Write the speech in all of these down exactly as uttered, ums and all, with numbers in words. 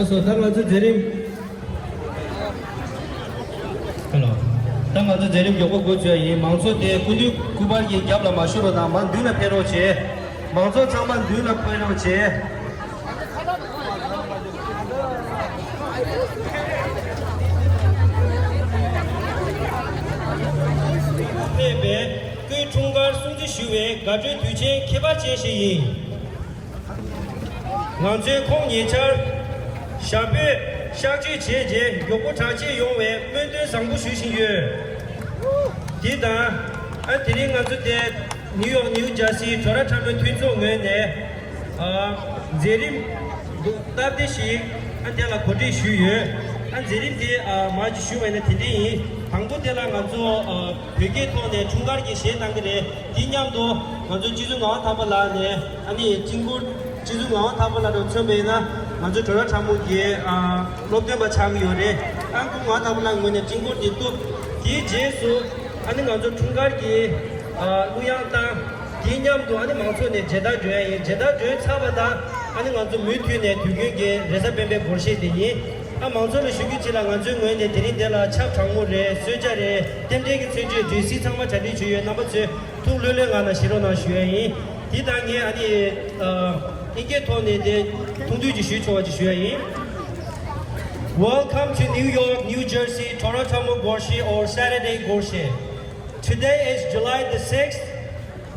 སོ། ད་ང་ཚོ་མཛད་རིམ། ཧེ་ལོ། ད་ང་ཚོ་མཛད་རིམ་མགྱོགས་པོ་འགོ་འཛུགས་ཡ་ཡིན། མང་ཚོགས་དེ་སྐུ་མདུན་སྐུ་པར་གྱི་རྒྱབ་ལ་མ་བཞུགས་རོགས་གནང་། མར་མདུན་ལ་ཕེབས་རོགས་བྱེད། མང་ཚོགས་ཚང་མ་མདུན་ལ་ཕེབས་རོགས་བྱེད། ཕེབས་པའི་སྐུའི་འཁྲུངས་སྐར་སྲུང་བརྩི་ཞུ་བའི་དགའ་སྤྲོའི་དུས་ཆེན་ཁྱད་པར་ཅན་ཞིག་ཡིན། ང་ཚོས་ཁོང་ཉེ་ཆར་ཞྭ་སྤོས་གཤག་བཅོས་བྱས་རྗེས་མགྱོགས་པོ་དྲག་ཆེད་ཡོང་བའི་སྨོན་འདུན་བཟང་པོ་ཞུ་བཞིན་ཡོད། དེ་དང་། ཨ། དེ་རིང་ང་ཚོ་དེ་ནིའུ་ཡོག་ནིའུ་ཇར་སིའི་གྲོགས་ར་ཁྲ་མོ་མཐུན་ཚོགས་ངོས་ནས། ཨ། མཛད་རིམ་སྟབས་བདེ་ཞིག་ཨ། དེ་ལ་གོ་སྒྲིག་ཞུས་ཡོད། ཨ། མཛད་རིམ་དེ། ཨ། མར་ཅིག་ཞུ་བ་ཡིན་ན་དེ་འདྲ་ཡིན། དང་པོ་དེ་ལ་ང་ཚོ། ཨ། བོད་སྐད་ཐོག་ནས་འཁྲུངས་སྐར་གྱི་གཞས་གནང་གི་རེད། དེ་མཉམ་དུ་ང་ཚོ་སྤྱི་ཟུར་ངག་དབང་ཐར་པ་ལགས་ནས། ཨ་ནི་ཅིང་གུར། སྤྱི་ཟུར་ངག་དབང་ཐར་པ་ལགས་དང་མཚོན་པ་ཡིན་ན་ང་ཚོ་གྲོགས་ར་ཁྲ་མོ་གི། ཨ། སློབ་སྟོན་པ་ཆགས་ཀྱི་ཡོད་རེད། ཨ། སྐུ་ངག་དབང་ཐར་པ་ལགས་ངོས་ནས་ཅིང་གུར་དེ་གཏུབ། དེའི་རྗེས་སུ། ཨ་ནི་ང་ཚོ་འཁྲུངས་སྐར་གྱི། ཨ། གླུ་དབྱངས་བཏང་། དེའི་མཉམ་དུ་ཨ་ནི་མང་ཚོགས་ནས་མཇལ་དར་སྒྲོན་ཡ་ཡིན། མཇལ་དར་སྒྲོན་ཚར་བ་དང་ཨ་ནི་ང་ཚོ་མུ་མཐུད་ནས་དུས་རྒྱུན་གྱི་རེས་གཟའ་སྤེན་པའི་སྒོར་གཞས་དེ་ཡིན། ཨ། མང་ཚོགས་ལ་ཞུ་རྒྱུ་གཅིག་ལ། ང་ཚོའི་ངོས་ནས་དེ་རིང་འདི་ལ་ཆབ་གྲང་མོ་རེད། གསོལ་ཇ་རེད། རྟེན་འབྲེལ་གྱི་མཚོན་ཆས། སྒྲོལ་སྲིད། ཚང་མ་གྲ་སྒྲིག་བྱས་ཡོད། རྣམ་པ་ཚོས་ཐུགས་ལྷོད་ལྷོད་ངང་ནས་བཞེས་རོགས་གནང་ཞུ་ཡ་ཡིན། དེ་དང་ངས་ཨ་ནི། ཨ། ཨིན་སྐད་ཐོག་ནས་དེ་ཐུང་ཐུང་ཅིག་ཞུས་ཆོག་པ་ཅིག་ཞུ་ཡ་ཡིན། Welcome to New York, New Jersey, Chongrachamo Gorshe or Saturday Gorshe. Today is July the sixth.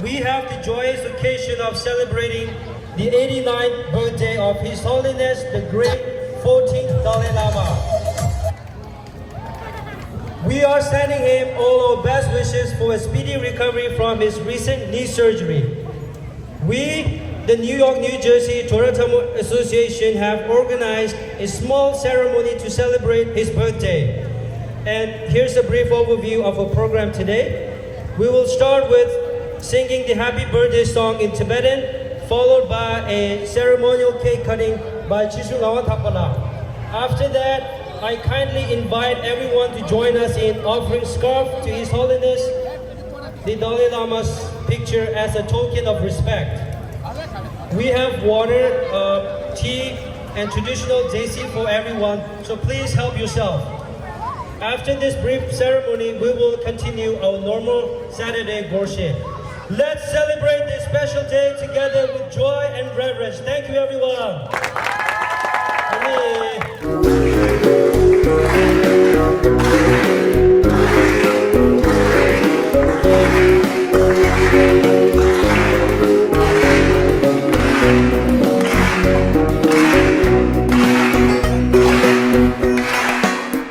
We have the joyous occasion of celebrating the eighty-ninth birthday of His Holiness the Great fourteenth Dalai Lama. We are sending him all our best wishes for a speedy recovery from his recent knee surgery. We, the New York, New Jersey Chongrachamo Association, have organized a small ceremony to celebrate his birthday. And here's a brief overview of our program today. We will start with singing the happy birthday song in Tibetan, followed by a ceremonial cake cutting by Chisu Ngawan Thakpala. After that, I kindly invite everyone to join us in offering scarf to His Holiness the Dalai Lama's picture as a token of respect. We have water, uh, tea, and traditional desi for everyone, so please help yourself. After this brief ceremony, we will continue our normal Saturday Gorshe. Let's celebrate this special day together with joy and reverence. Thank you, everyone.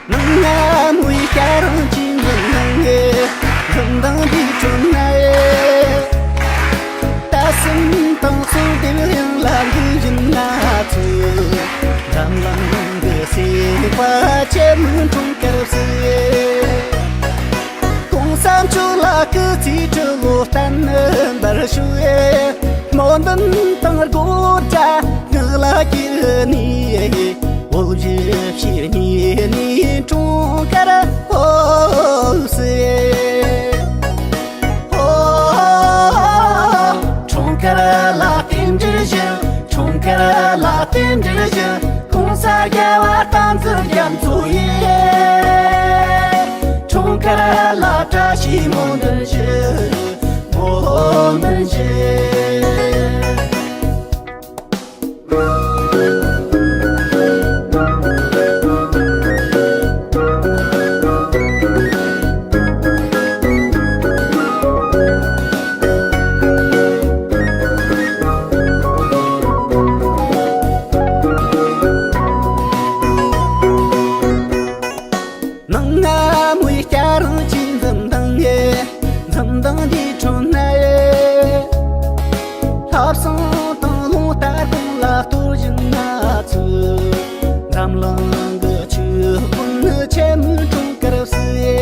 ནང་ང་མོའི་སྐྱ་རང་ཅི་འཛིན་ནང་ངེ་འཛིན་དང་འདི་ཁྲོད་ན་ཡེ། ད་སེམས་དང་སོ་དེ་ཡང་ལ་འདི་བཞིན་ན་ཚུ། འཛམ་གླིང་གི་སྲིད་པ་ཆེ་མོའི་འཁྲུངས་སྐར་སི། གོང་ས་མཆོག་ལ་སྐུ་ཚེ་ཁྲི་ལོ་བརྟན་པར་ཞུ། སྨོན་འདུན་དང་དགོངས་བཅས་ངག་ལ་གྱེར་ནས། འོ་བཞི་བྱེ་གཉིས་ནས་འཁྲུངས་སྐར་ཧོ་སི། ཧོ། འཁྲུངས་སྐར་ལ་རྟེན་འབྲེལ་ཞུ། འཁྲུངས་སྐར་ལ་རྟེན་འབྲེལ་ཞུ། གོང་ས་རྒྱལ་བ་བསྟན་འཛིན་རྒྱ་མཚོ་ཡི། འཁྲུངས་སྐར་ལ་བཀྲ་ཤིས་སྨོན་འདུན་ཞུ། སྨོན་འདུན་ཞུ། ནང་ང་མོའི་སྐྱ་རང་ཅི་འཛིན་དང་ངེ་འཛིན་དང་འདི་ཁྲོད་ན་ཡེ། ལྷ་བསང་དང་རླུང་རྟ་གང་ལ་གཏོར་བཞིན་ན་ཚུ། འཛམ་གླིང་གི་ཆོས་ཀུན་ཆེན་མོའི་འཁྲུངས་སྐར་སི།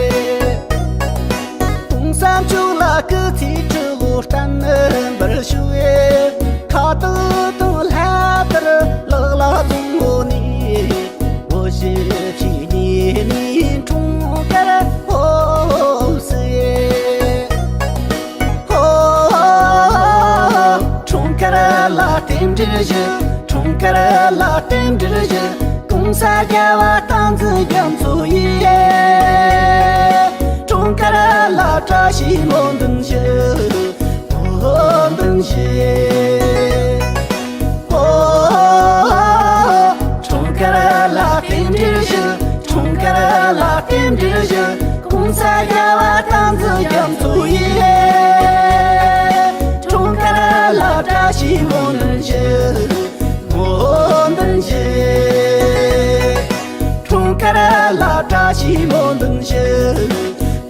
གོང་ས་མཆོག་ལ་སྐུ་ཚེ་ཁྲི་ལོ་བརྟན་པར་ཞུ། ཁ་བཏགས་དང་ལྷ་དར་ལག་ལ་བཟུང་ངོ་ནས། འོ་བཞི་བྱེ་གཉིས་ནས་འཁྲུངས་སྐར་ཧོ་སི། ཧོ། འཁྲུངས་སྐར་ལ་རྟེན་འབྲེལ་ཞུ། འཁྲུངས་སྐར་ལ་རྟེན་འབྲེལ་ཞུ། ས་རྒྱལ་བ་བསྟན་འཛིན་རྒྱ་མཚོ་ཡི། འཁྲུངས་སྐར་ལ་བཀྲ་ཤིས་སྨོན་འདུན་ཞུ། སྨོན་འདུན་ཞུ། འཁྲུངས་སྐར་ལ་རྟེན་འབྲེལ་ཞུ། འཁྲུངས་སྐར་ལ་རྟེན་འབྲེལ་ཞུ། གོང་ས་རྒྱལ་བ་བསྟན་འཛིན་རྒྱ་མཚོ་ཡི། འཁྲུངས་སྐར་ལ་བཀྲ་ཤིས་སྨོན་འདུན་ཞུ། སྨོན་འདུན་ཞུ། འཁྲུངས་སྐར་ལ་བཀྲ་ཤིས་སྨོན་འདུན་ཞུ།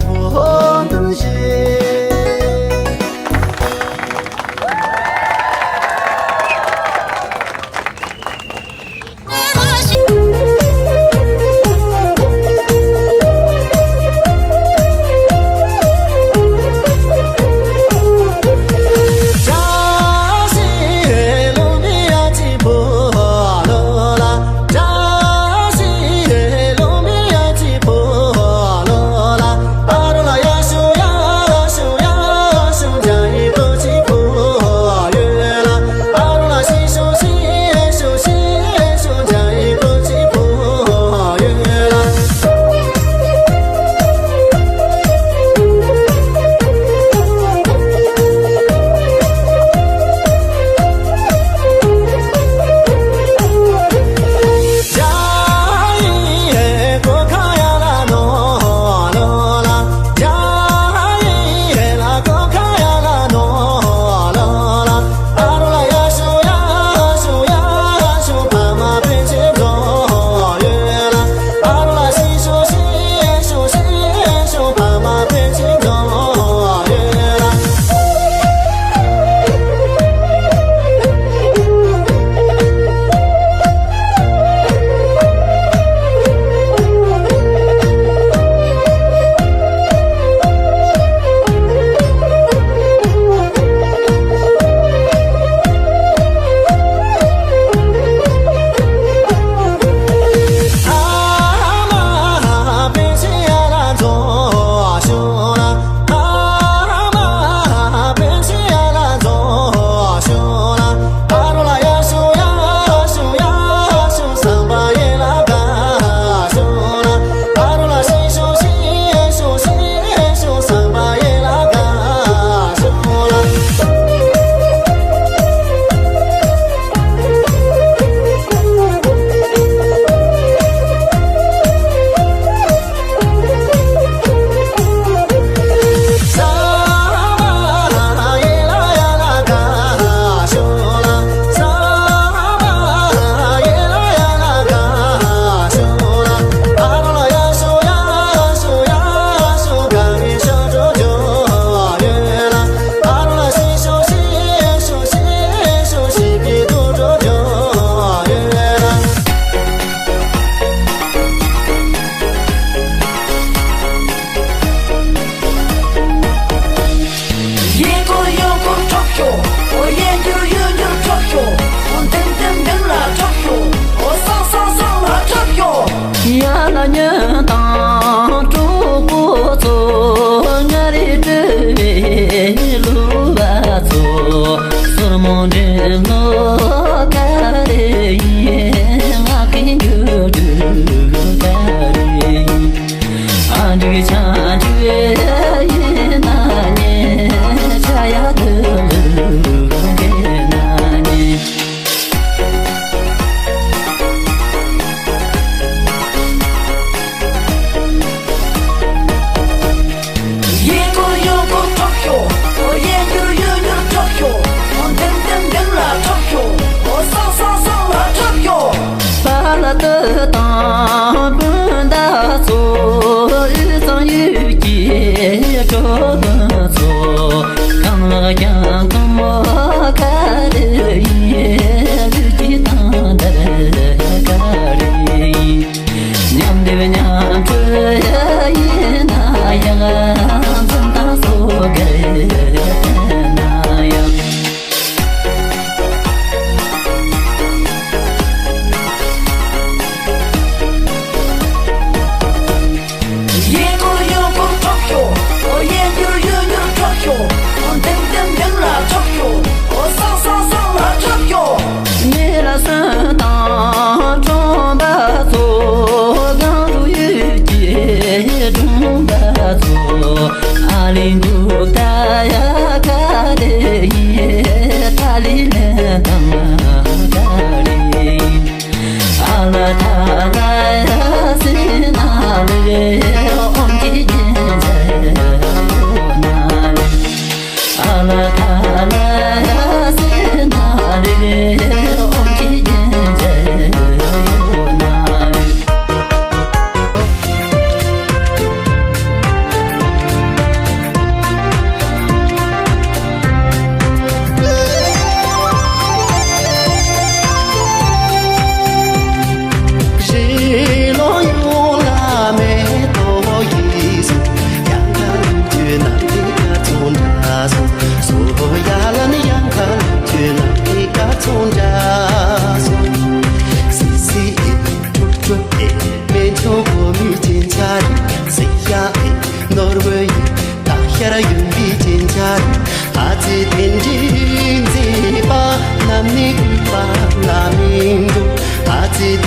སྨོན་འདུན་ཞུ། གཡས་སྐོར་གཡོན་སྐོར་འཕྲོག་ཤོག་འོ་གཡས་འགྱུར་གཡོན་འགྱུར་འཕྲོག་ཤོག་འོ་མདུན་མདུན་མདུན་ལ་འཕྲོག་ཤོག་འོ་སང་སང་སང་ལ་འཕྲོག་ཤོག་ཡ་ལ་ཉོན་དང་གྲོགས་པོ་ཚོ། ང་རེ་སྤྲོ་བའི་གླུ་བ་ཚོ། སོར་མོ་འདྲེན་ལོ་ག་རེ་ཡིན། ང་གི་འགྱུར་འགྲོས་ག་རེ་ཡིན། ཨ་འགྲིག་ཆ་འགྲིག་ཡིན་ན་ཉེ། ཆ་ཡ་དུ་ལུ་གེ་ན་ཉེ། གཡས་སྐོར་གཡོན་སྐོར་འཕྲོག་ཤོག་འོ་གཡས་འགྱུར་གཡོན་འགྱུར་འཕྲོག་ཤོག་འོ་མདུན་མདུན་མདུན་ལ་འཕྲོག་ཤོག་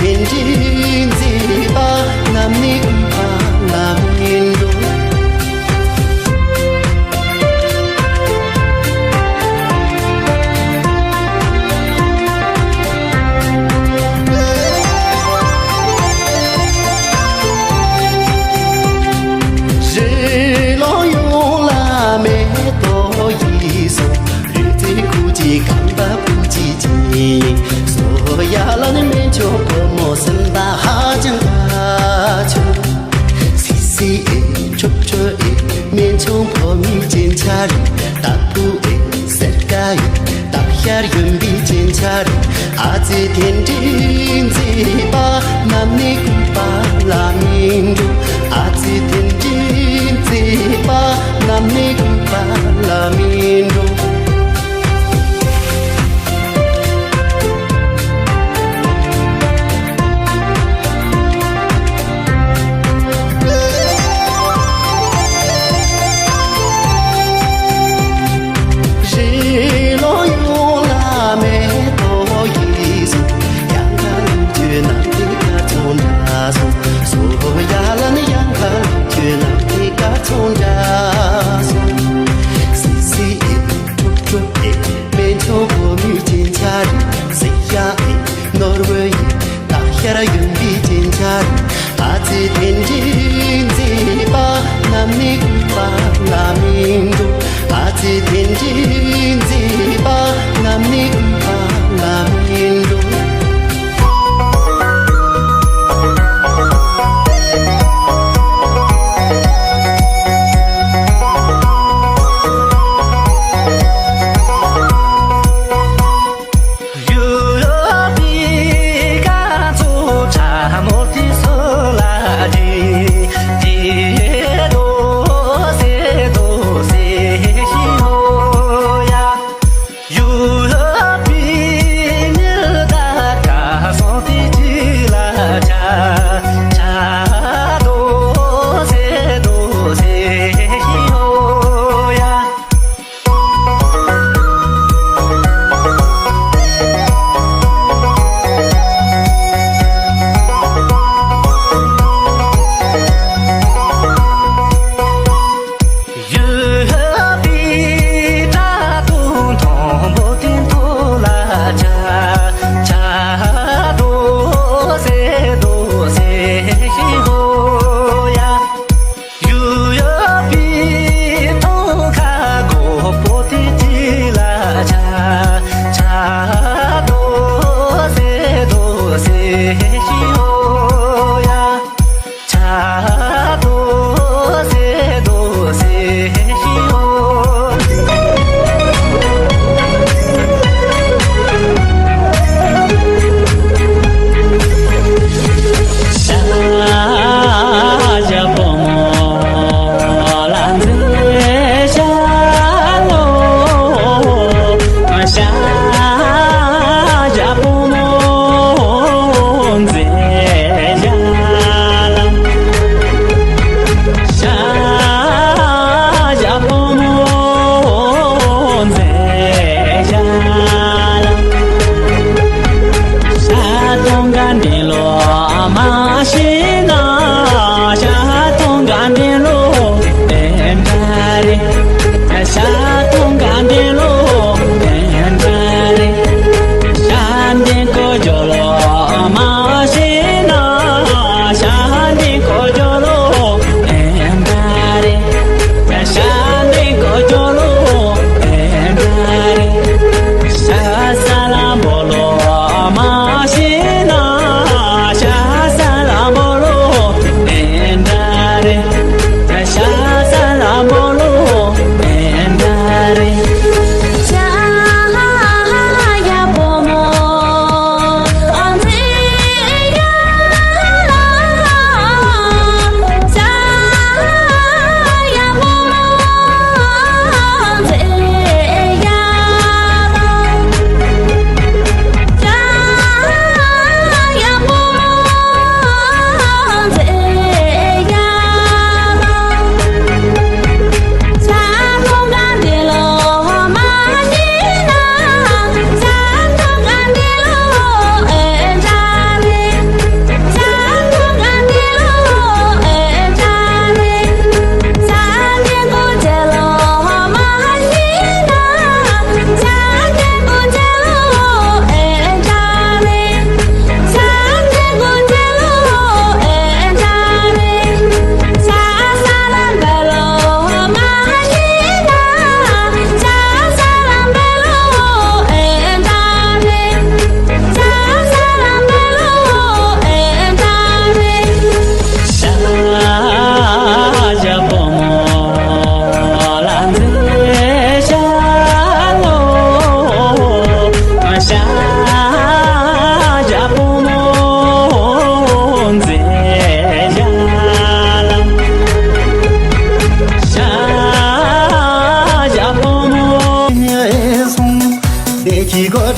དེ་འདྲའི་མཛེས་པ་ནམ་ནས་གོས་པ་ལ་མི་འགྲོ། རི་ལོ་ཡོངས་ལ་མེ་ཏོག་ཡིས་སོ། རི་རྩེ་ཁུག་ཅིག་ཁང་པ་སྤུ་ཅིག་ཅིག་སོ། ཡ་ལ་ནི་སྨན་ཆུང་བུ་མོ་སེམས་པ་ཧ་ཅང་དགའ་བྱུང་། སི་སི་ཨེ་ཁྲོ་ཁྲོ་ཨེ། སྨན་ཆུང་བུ་མོའི་སྤྱན་ཆ་རེད། ཏ་ཕུ་ཨེ་སེར་ཀ་ཨེ། སྟག་ཤར་གཡོན་པའི་སྤྱན་ཆ་རེད། ཨ་ཙི་དེ་འདྲའི་མཛེས་པ་ནམ་ནས་གོས་པ་ལ་མི་འགྲོ། ཨ་ཙི་དེ་འདྲའི་མཛེས་པ་ནམ་ནས་གོས་པ་ལ་མི་འགྲོ། རི་ལོ་ཡོངས་ལ་མེ་ཏོག་ཡིས་སོ། ཡང་ཁ་ལུག་ཁྱོད་ནམ་དེ་ག་ཚོང་འདྲ་སོ། སོ་ཡ་ལ་ནི་ཡང་ཁ་ལུག་ཁྱོད་ནམ་དེ་ག་ཚོང་འདྲ་སོ། སི་སི་ཨེ། ཁྲོ་ཁྲོ་ཨེ། སྨན་ཆུང་བུ་མོའི་སྤྱན་ཆ་རེད། སི་ཡ་ཨེ། ནོར་བུ་ཡིན། སྟག་ཤར་གཡོན་པའི་སྤྱན་ཆ་རེད། ཨ་ཙི་དེ་འདྲའི་མཛེས་པ་ནམ་ནས་གོས་པ་ལ་མི་འགྲོ། ཨ་ཙི་དེ་འདྲའི་མཛེས་པ་ནམ་ནས་གོས་པ་ལ་མི་འགྲོ།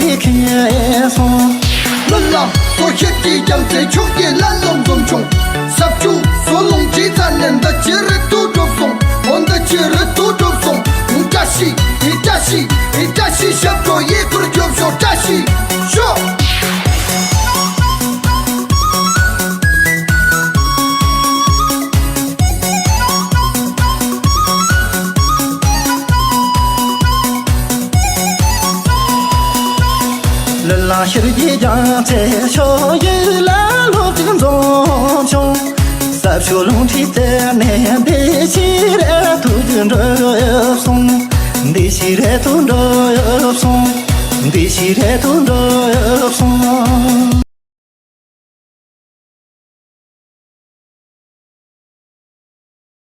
རེ་ཁེ་སོང་། ལ་ལ་སོ་ཤེད་ཀྱི་རྒྱ་མཚོའི་ཕྱོགས་ཀྱི་ལ་ལོ་འཛོམས་བྱུང་། ས་བཅུ་སོ་ལུང་གྲིས་རྩ་ནས་འདི་ཕྱི་རི་ཏུ་གྲུབ་སོང་། འོ་འདི་ཕྱི་རི་ཏུ་གྲུབ་སོང་། བཀྲ་ཤིས་ཨི་བཀྲ་ཤིས་ཨི་བཀྲ་ཤིས་ཞབས་བྲོ་ཡི་གུར་རྒྱོབ་ཤོག་བཀྲ་ཤིས་ཤོག་ལ་ལ་ཤར་གྱི་རྒྱ་མཚོའི་ཕྱོགས་ཡུལ་ལ་ལོ་ཅིག་འཛོམས་བྱུང་། ས་ཕྱོགས་ལུང་ཁྲིད་དེ་ནས་འདི་ཕྱི་རེ་ཐུག་གི་འགྲོ་སོང་། འདི་ཕྱི་རེ་ཐུག་འགྲོ་སོང་། འདི་ཕྱི་རེ་ཐུག་འགྲོ་སོང་།